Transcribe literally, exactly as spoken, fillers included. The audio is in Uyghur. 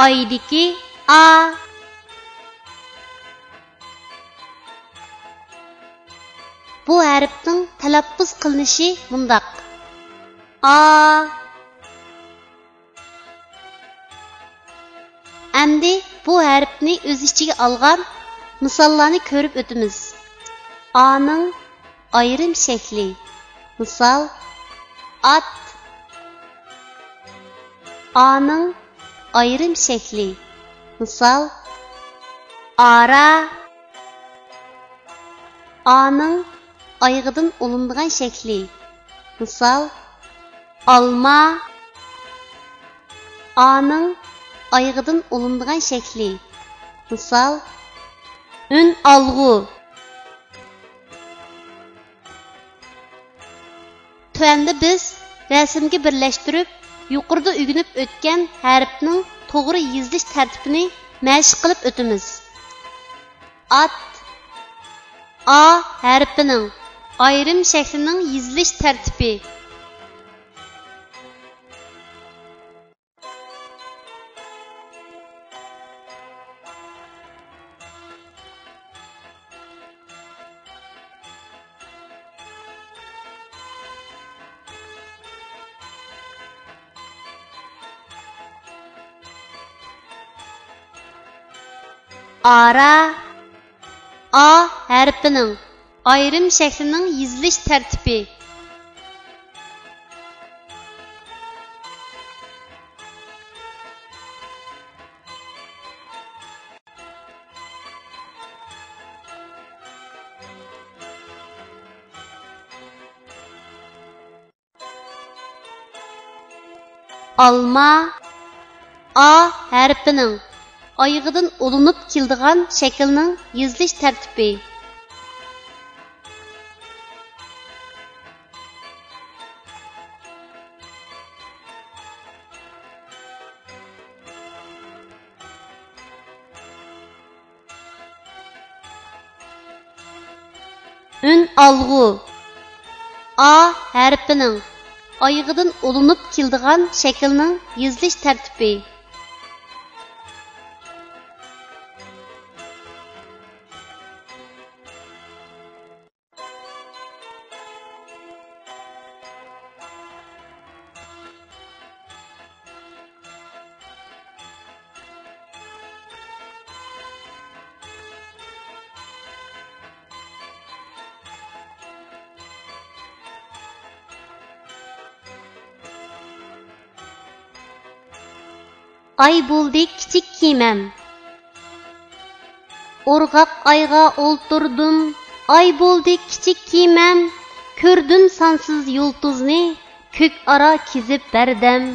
ئايدىكى ئا. بۇ ھەرپنىڭ تەلەپپۇز قىلىنىشى مۇنداق: ئا. ئەمدى بۇ ھەرپنى ئۆز ئىچىگە ئالغان مىساللارنى كۆرۈپ ئۆتىمىز. ئانىڭ ئايرىم شەكلى. مىسال، ئات. ئانىڭ ئايرىم شەكلى. مىسال، ئارا. ئانىڭ ئايىغىدىن ئۇلىنىدىغان شەكلى. مىسال، ئالما. ئانىڭ ئايىغىدىن ئۇلىنىدىغان شەكلى. مىسال، ئۈن ئالغۇ. تۆۋەندە بىز رەسىمگە بىرلەشتۈرۈپ، يۇقىرىدا ئۆگىنىپ ئۆتكەن ھەرپنىڭ توغرا يېزىلىش تەرتىپىنى مەشىق قىلىپ ئۆتىمىز. ئات. ئا ھەرپىنىڭ ئايرىم شەكلىنىڭ يېزىلىش تەرتىپى. ئارا. ئا ھەرپىنىڭ ئايرىم شەكلىنىڭ يېزىلىش تەرتىپى. ئالما. ئا ھەرپىنىڭ ئايىغىدىن ئۇلىنىپ كېلىدىغان شەكىلنىڭ يېزىلىش تەرتىپى. ئۈن ئالغۇ. ئا ھەرپىنىڭ ئايىغىدىن ئۇلىنىپ كېلىدىغان شەكىلنىڭ يېزىلىش تەرتىپى. ئاي بولدى كىچىك كېمەم. ئورغاق ئايغا ئولتۇردۇم، ئاي بولدى كىچىك كېمەم. كۆردۈم سانسىز يۇلتۇزنى، كۆك ئارا كېزىپ بەردەم.